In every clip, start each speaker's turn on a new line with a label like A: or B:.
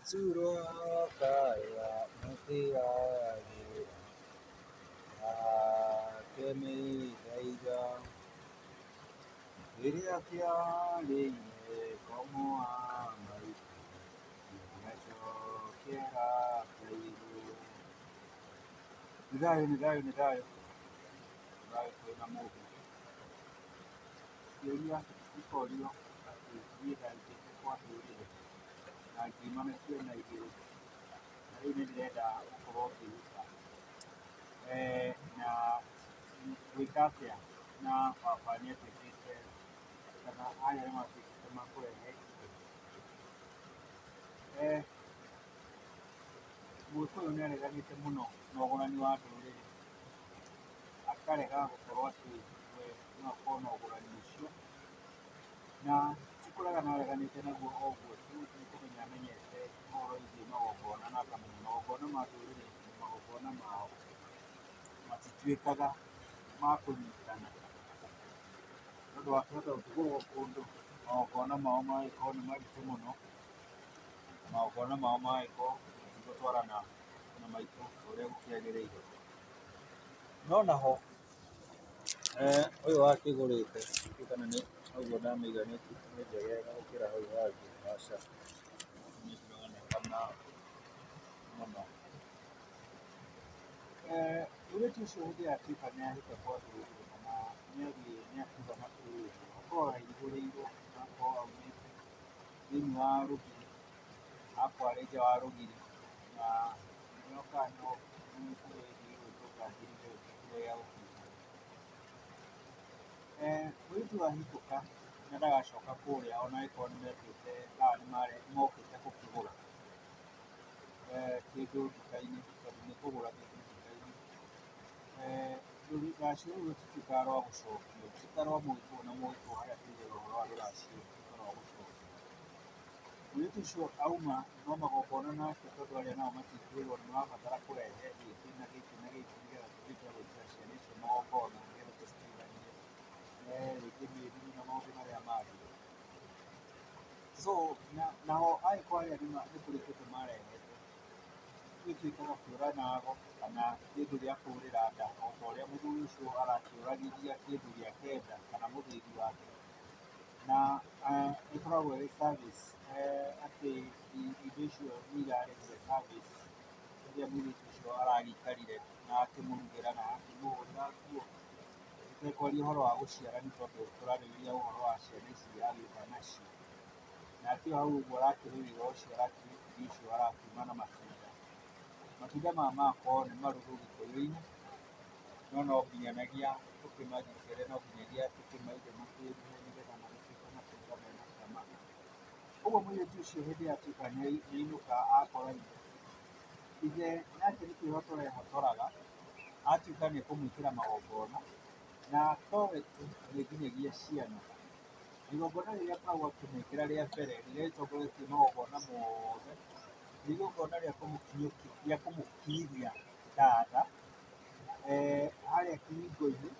A: Gaturwa karĩa mũtĩagĩra gake mĩthaiga rĩrĩa kĩarĩire komo wa maitũ gĩacokera kairũ. Nĩ thayũ, nĩ thayũ, nĩ thayũ. Thayũ kwĩ na mũndũ. Kĩũria gĩkorio atĩ niĩ ndarutĩte kwa ndũrĩrĩ na ngiuma na ciana igĩrĩ, na rĩu nĩ ndĩrenda gũkorwo ngĩhika. Na ngwĩka atĩa na baba nĩ atuĩkĩte kana aya nĩ matuĩkĩte ma kũrehe indo. Mũgĩkũyũ nĩ areganĩte mũno na ũgũrani wa ndũrĩrĩ. Akarega gũkorwo atĩ we no akorwo na ũgũrani ũcio, na ti kũregana areganĩte naguo o ũguo tu, nĩ kũmenya amenyete ũhoro wĩgiĩ magongona na akamenya magongona ma ndũrĩrĩ na magongona mao matituĩkaga ma kũnyitana. Nĩ ũndũ wakĩhota gũkĩgũrwo kũndũ, magongona mao magagĩkorwo nĩ maritũ mũno, magongona mao magagĩkorwo matigũtwarana na maitũ ũrĩa gũkĩagĩrĩire. No naho ũyũ wakĩgũrĩte ndiũĩ kana nĩ ũguo ndamĩiga nĩ njegega gũkĩra hau hangĩ, aca, nĩ ndĩronekana mũno. Mũirĩtu ũcio hĩndĩ ĩrĩa atuĩka nĩ ahika kwa ndũrĩrĩ kana nĩ athiĩ nĩ atuga matũrĩre, akoragwo aihũrĩirwo na akorwo aumĩte thĩiniĩ wa rũgiri, akorwo arĩ nja wa rũgiri na Mũirĩtu ahikũka na ndagacoka kũrĩa ona angĩkorwo nĩ mekĩte kana nĩ mokĩte gũkĩgũra kĩndũ nduka-inĩ tondũ nĩ kũgũra kĩndũ nduka-inĩ. Rũracio rũu rũtituĩkaga rwa gũcokio, ti ta rwa mũgĩkũyũ na mũgĩkũyũ harĩa tugaga ũhoro wa rũracio rũtuĩke rwa gũcokio. Mũirĩtu ũcio auma no magongona nake tondũ arĩa nao matingĩrwo nĩ marabatara kũrehe gĩkĩ na gĩkĩ na gĩkĩ nĩgetha tũtuĩke a gwĩkĩra ciana icio magongona nĩgetha tũcituithanie rĩngĩ mĩruru na maũndũ marĩa mangĩ. So nao angĩkorwo arĩa nĩ kũrĩ kĩndũ marehete, gĩtuĩkaga kĩũra nago kana kĩndũ gĩa kũũrĩra nda o ta ũrĩa mũthuri ũcio arakĩũragithia kĩndũ gĩake nda kana mũthĩgi wake. Na ĩkoragwo ĩrĩ service atĩ indo icio nĩ irarĩhĩra service ĩrĩa mũirĩtu ũcio aragĩikarire na akĩmũrugĩra na akĩmũhũrĩra nguo. Tũtekwaria ũhoro wa gũciara nĩ tondũ tũrarĩrĩria ũhoro wa ciana ici agĩũka nacio. Na akĩo hau ũguo arakĩrĩ wĩra ũcio arakĩrutithia ũcio arakiuma na matunda. Matunda maya magakorwo nĩ marũrũ gĩkũyũ-inĩ. No no nginyanagia tũkĩmathikĩre no nginyagia tũkĩmaige makĩruhe nĩgetha magĩtuĩke matunda mena cama. Ũguo mũirĩtu ũcio hĩndĩ ĩrĩa atuĩka nĩ ainũka akora ithe, ithe nake nĩ kwĩhotora ehotoraga, atuĩka nĩ ekũmwĩkĩra magongona, na towe tu nĩ nginyagia ciana. Igongona rĩrĩa akoragwo akĩmwĩkĩra rĩa mbere rĩrĩa rĩtongoretie magongona mothe, nĩ igongona rĩa rĩa kũmũkinyithia ndatha. Harĩa kĩhingo-inĩ,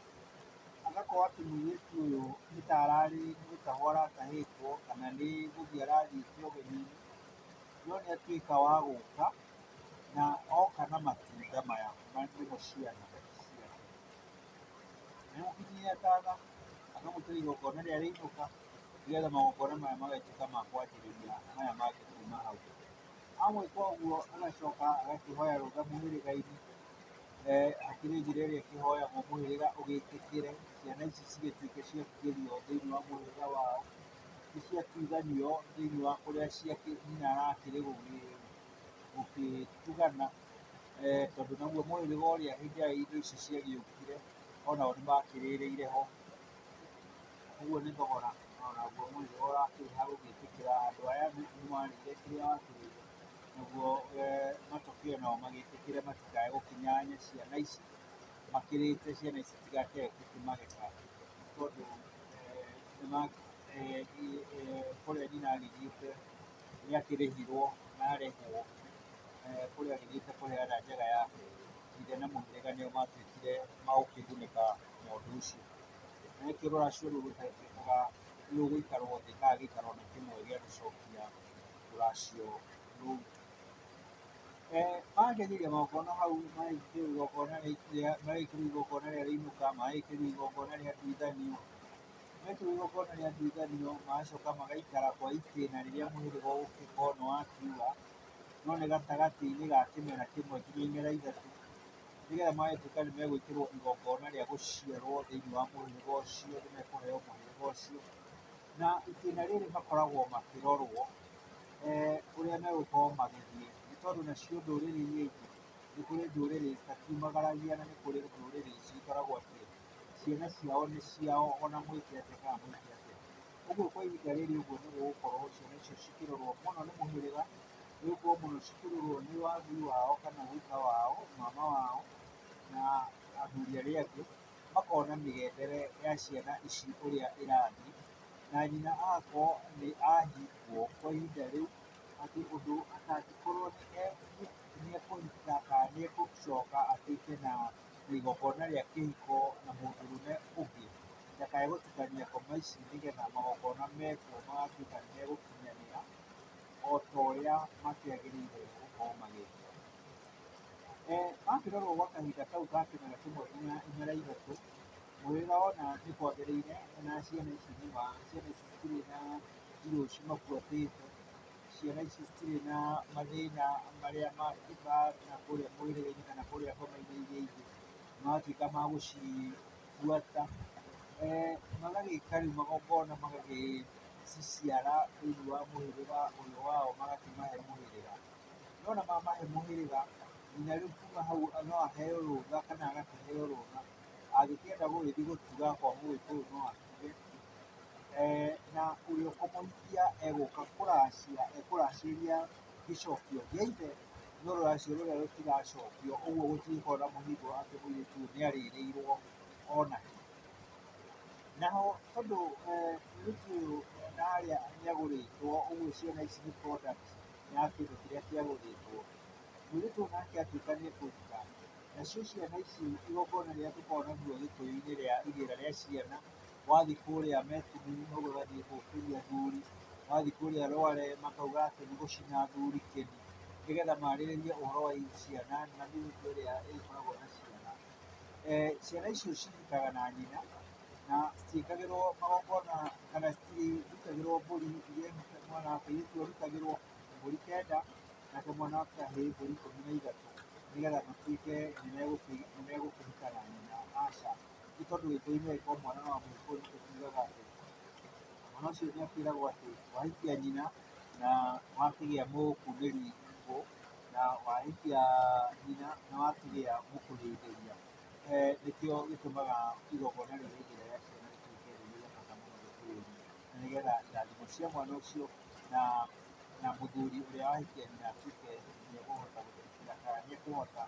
A: agakorwo atĩ mũirĩtu ũyũ nĩ ta ararĩ nĩ gũtahwo aratahĩtwo kana nĩ gũthiĩ arathiĩte ũgeni-inĩ, no nĩ atuĩka wa gũka, na oka na matunda maya nĩmo ciana ciake. Amũkinyia ndatha, akamũtua igongona rĩa rĩinũka, nĩgetha magongona maya magatuĩka ma kwanjĩrĩria maya mangĩ kuma hau. Amwĩka ũguo agacoka agakĩhoya rũtha mũhĩrĩga-inĩ, hakĩrĩ njĩra ĩrĩa ĩkĩhoyagwo mũhĩrĩga ũgĩtĩkĩre ciana ici cigĩtuĩke cia kũingĩrio thĩinĩ wa mũhĩrĩga wao, nĩ ciatuithanio thĩinĩ wa kũrĩa nyina arakĩrĩ gũgĩtugana, tondũ naguo mũhĩrĩga ũrĩa hĩndĩ ĩrĩa indo ici ciagĩũkire onao nĩ makĩrĩrĩire ho. Ũguo nĩ thogora onaguo mũhĩrĩga ũrakĩrĩha gũgĩtĩkĩra andũ aya nĩ marĩire kĩrĩa wakĩrĩire, naguo matokeo nao magĩtĩkĩre matikae gũkĩnyanya ciana ici, makĩrĩte ciana ici itigakĩae gũkĩmageka, tondũ kũrĩa nyina agĩthiĩte nĩ akĩrĩhirwo na arĩhwo kũrĩa agĩthiĩte kũheana njaga yake, ithe na mũhĩrĩga nĩo matuĩkire a gũkĩgunĩka na ũndũ ũcio. Na nĩkĩo rũracio rũu rũtatuĩkaga nĩ rũgũikarwo thĩ kana gĩikaro ona kĩmwe gĩa gũcokia rũracio rũu. Makĩanjĩrĩria magongona hau, magekĩrwo igongona rĩa magekĩrwo igongona rĩa rĩinũka, magekĩrwo igongona rĩa nduithanio. Mekĩrwo igongona rĩa nduithanio, magacoka magaikara kwa itĩna rĩrĩa mũhĩrĩga ũgũkorwo nĩ wakiuga, no nĩ gatagatĩ-inĩ ga kĩmera kĩmwe nginya imera ithatũ, nĩgetha magatuĩka nĩ megwĩkĩrwo igongona rĩa gũciarwo thĩinĩ wa mũhĩrĩga ũcio, nĩ mekũheo mũhĩrĩga ũcio. Na itĩna rĩrĩ makoragwo makĩrorwo ũrĩa megũkorwo magĩthiĩ, nĩ tondũ nacio ndũrĩrĩ iria ingĩ, nĩ kũrĩ ndũrĩrĩ citakiumagaragia na nĩ kũrĩ ndũrĩrĩ cikoragwo atĩ ciana ciao nĩ ciao ona mwĩke atĩa kana mwĩke atĩa. Ũguo kwa ihinda rĩrĩ ũguo nĩ gũgũkorwo ciana icio cikĩrorwo mũno nĩ mũhĩrĩga, nĩ gũkorwo mũno cikĩrorwo nĩ wagui wao kana guka wao, mama wao na athuri arĩa angĩ, makona mĩgendere ya ciana ici ũrĩa ĩrathiĩ, na nyina agakorwo nĩ ahingwo kwa ihinda rĩu atĩ ũndũ atangĩkorwo nĩ ekũhika kana nĩ egũcoka atuĩke na igongona rĩa kĩhiko na mũndũrũme ũngĩ, ndakae gũtukania ngoma ici nĩgetha magongona mekwo magatuĩka nĩ megũkinyanĩra o ta ũrĩa makĩagĩrĩire gũkorwo magĩkwo. Makĩrorwo gwa kahinda kau ga kĩmera kĩmwe nginya imera ithatũ, mũhĩrĩga wona nĩ kwagĩrĩire na ciana ici nĩma, ciana ici citirĩ na njirũ cimabuatĩte, ciana ici citirĩ na mathĩna marĩa ma na kũrĩa mũhĩrĩga-inĩ kana kũrĩa ngoma-inĩ iria ingĩ, magatuĩka ma gũcibuata. Magagĩka rĩu magongona magagĩciciara thĩinĩ wa mũhĩrĩga ũyũ wao magakĩmahe mũhĩrĩga. Nĩwona mamahe mũhĩrĩga, nginya rĩu kuma hau no aheo rũtha kana agakĩheo rũtha, angĩkĩenda gũgĩthiĩ gũtuga kwa mũgĩkũyũ no atuge, na ũrĩa ũkũmũhikia egũka kũracia, ekũracĩria gĩcokio gĩa ithe, no rũracio rũrĩa rũtigacokio, ũguo gũtirĩkorwo na mũhingo atĩ mũirĩtu ũyũ nĩ arĩrĩirwo ona kĩ. Naho tondũ mũirĩtu ũyũ na harĩa nĩ agũrĩtwo, ũguo ciana ici nĩ product ya kĩndũ kĩrĩa kĩagũrĩtwo, mũirĩtu ũyũ nake atuĩka nĩ ekũhika, nacio ciana ici igongona rĩrĩa tũkoragwo naguo gĩkũyũ-inĩ rĩa igĩra rĩa ciana, wathiĩ kũrĩa Metini maugaga nĩ gũkĩria athuri, wathiĩ kũrĩa Rware makauga atĩ nĩ gũcina athuri kĩni, nĩgetha marĩrĩrie ũhoro wa ciana na mĩhuko ĩrĩa ĩgĩkoragwo na ciana. Ciana icio cihikaga na nyina na citiĩkagĩrwo magongona kana citirutagĩrwo mbũri iria mwana wa kairĩtu arutagĩrwo mbũri kenda, nake mwana wa kahĩĩ mbũri ikũmi na ithatũ, nĩgetha matuĩke nĩmegũkĩhika na nyina. Aca, nĩ tondũ gĩkũyũ-inĩ angĩkorwo mwana wa mũgĩkũyũ nĩkĩo kiugaga atĩ mwana ũcio nĩ akĩragwo atĩ wahikia nyina na wakĩgĩa mũkunĩri ngũ, na wahikia nyina na wakĩgĩa mũkũhĩmbĩria. Nĩkĩo gĩtũmaga igongona rĩu rĩngĩ rĩa ciana rĩtuĩke rĩrĩ rĩa bata mũno gĩkũyũ-inĩ, na nĩgetha irathimo cia mwana ũcio na mũthuri ũrĩa wahikia nyina atuĩke nĩ ekũhota gũtĩkĩra kana nĩ ekũhota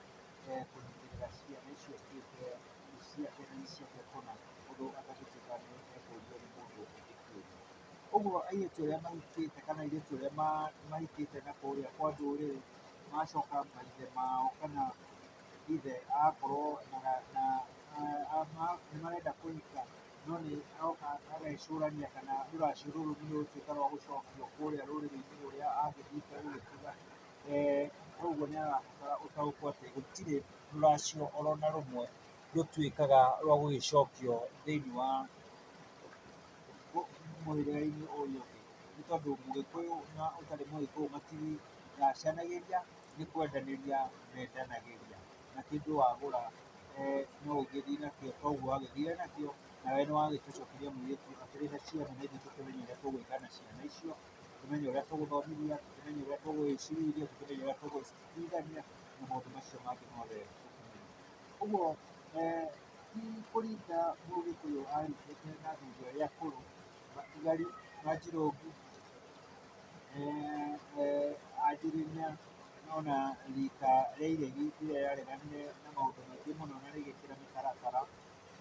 A: kũnyitĩrĩra ciana icio cituĩke nĩ ciake na nĩ ciake kũna, ũndũ atangĩtuĩka nĩ ekũrio nĩ mũndũ ũngĩ kĩũria. Ũguo airĩtu arĩa mahikĩte kana airĩtu arĩa mahikĩte na kũrĩa kwa ndũrĩrĩ, magacoka maithe mao kana ithe agakorwo na nĩ marenda kũhika no nĩ aroka agecũrania kana rũracio rũrũ nĩ rũgũtuĩka rwa gũcokio kũrĩa rũrĩrĩ-inĩ rũrĩa agĩthiĩte gũgĩtuga. Koguo nĩ arabatara ũtaũkwo atĩ gũtirĩ rũracio oro na rũmwe rũtuĩkaga rwa gũgĩcokio thĩinĩ wa mũhĩrĩga-inĩ ũrĩa ũngĩ, nĩ tondũ mũgĩkũyũ na ũtarĩ mũgĩkũyũ matiracangagĩria, nĩ kwendanĩria mendanagĩria, na kĩndũ wagũra no ũgĩthiĩ nakĩo ta ũguo wagĩthire nakĩo, nawe nĩ wagĩtũcokeria mũirĩtu akĩrĩ na ciana na ithuĩ tũkĩmenye ũrĩa tũgwĩka na ciana icio, tũmenye ũrĩa tũgũthomithia, tũkĩmenye ũrĩa tũgũgĩciruithia, tũkĩmenye ũrĩa tũgũcituithania na maũndũ macio mangĩ mothe tũkĩmenye. Ũguo ti kũringa mũgĩkũyũ aringĩte na athuri arĩa akũrũ, matigari, manjirũngi, anjĩrĩria ona rika rĩa iregi rĩrĩa rĩareganire na maũndũ maingĩ mũno na rĩgĩkĩra mĩtaratara,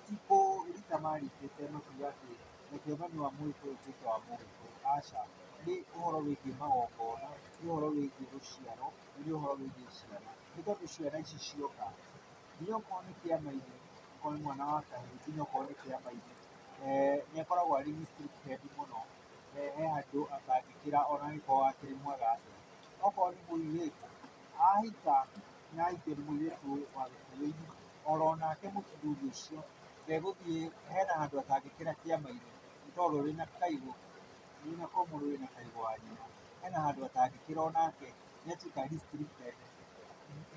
A: ti kũrika marikĩte makiuga atĩ reke ũthoni wa mũgĩkũyũ ũtuĩke wa mũgĩkũyũ, aca, nĩ ũhoro wĩgiĩ magongona, nĩ ũhoro wĩgiĩ rũciaro, na nĩ ũhoro wĩgiĩ ciana, nĩ tondũ ciana ici cioka, nginya okorwo nĩ kĩama-inĩ, okorwo nĩ mwana wa kahĩĩ nginya okorwo nĩ kĩama-inĩ, nĩ akoragwo arĩ restricted mũno, he handũ atangĩkĩra ona angĩkorwo akĩrĩ mwega atĩa. Okorwo nĩ mũirĩtu, ahika na ahikio nĩ mũirĩtu wa gĩkũyũ-inĩ, oro nake mũthuri ũcio ndegũthiĩ hena handũ atangĩkĩra kĩama-inĩ, nĩ tondũ rwĩna kaigũ, rwĩna komu rwĩna kaigũ wa nyina, hena handũ atangĩkĩra onake, nĩ atuĩka restricted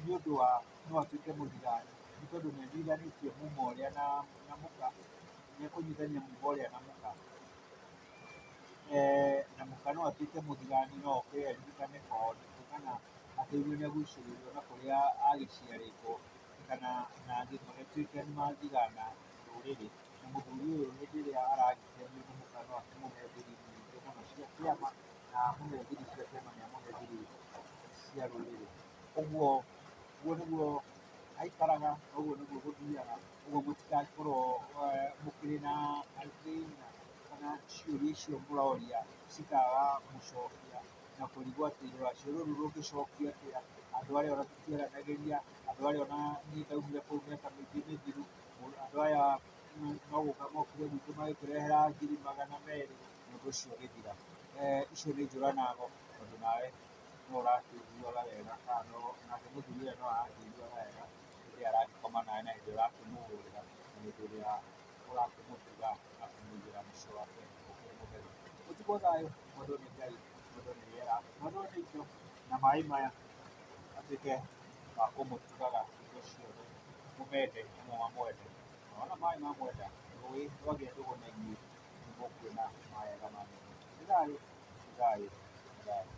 A: nĩ ũndũ wa no atuĩke mũthigani, nĩ tondũ nĩ anyitithanĩtie mumo ũrĩa na mũka, nĩ ekũnyitithania mumo ũrĩa na mũka. Na mũka no atuĩke mũthigani no oke aririkane kwao kana akĩigue nĩ agucĩrĩirio na kũrĩa agĩciarĩtwo kana na magĩtuĩke nĩ mathigana rũrĩrĩ. Na mũthuri ũyũ hĩndĩ ĩrĩa aragĩkenio nĩ mũka no akĩmũhe thiri nyingĩ mũno cia kĩama na amũhe thiri cia kĩama nĩ amũhe thiri cia rũrĩrĩ. Ũguo ũguo nĩguo aikaraga, ũguo nĩguo gũthiaga, ũguo mũtigakorwo mũkĩrĩ na thĩna kana ciũria icio mũroria cikaga gũcokia na kũrigwo atĩ rũracio rũrũ rũngĩcokio atĩa, andũ arĩa ona tũtiaranagĩria, andũ arĩa ona niĩ ndaumire kũu mĩaka mĩingĩ mĩthiru, andũ aya no gũka mokire gwitũ magĩtũrehera ngiri magana merĩ, na ũndũ ũcio ũgĩthira. Icio nĩ njũra na ago tondũ nawe no ũrakĩiguaga wega kana no nake mũthuri ũrĩa no arakĩiguaga wega hĩndĩ ĩrĩa aragĩkoma nawe na hĩndĩ ĩrĩa ũrakĩmũhũrĩra na hĩndĩ ĩrĩa ũrakĩmũtuga na kũmũigĩra mũciĩ wake ũkĩrĩ mũtheru. Ũtukũ thayũ, mwendwo nĩ Ngai, mwendwo nĩ rĩera, mwendwo nĩ indo na maĩ maya matuĩke ma kũmũtugaga hingo ciothe, mũmende namo mamwende. Na wona maĩ mamwenda, rũĩ rwagĩa ndũgũ na inyuĩ nĩ mũkuona mawega ma Ngai. Nĩ thayũ, nĩ thayũ, nĩ thayũ.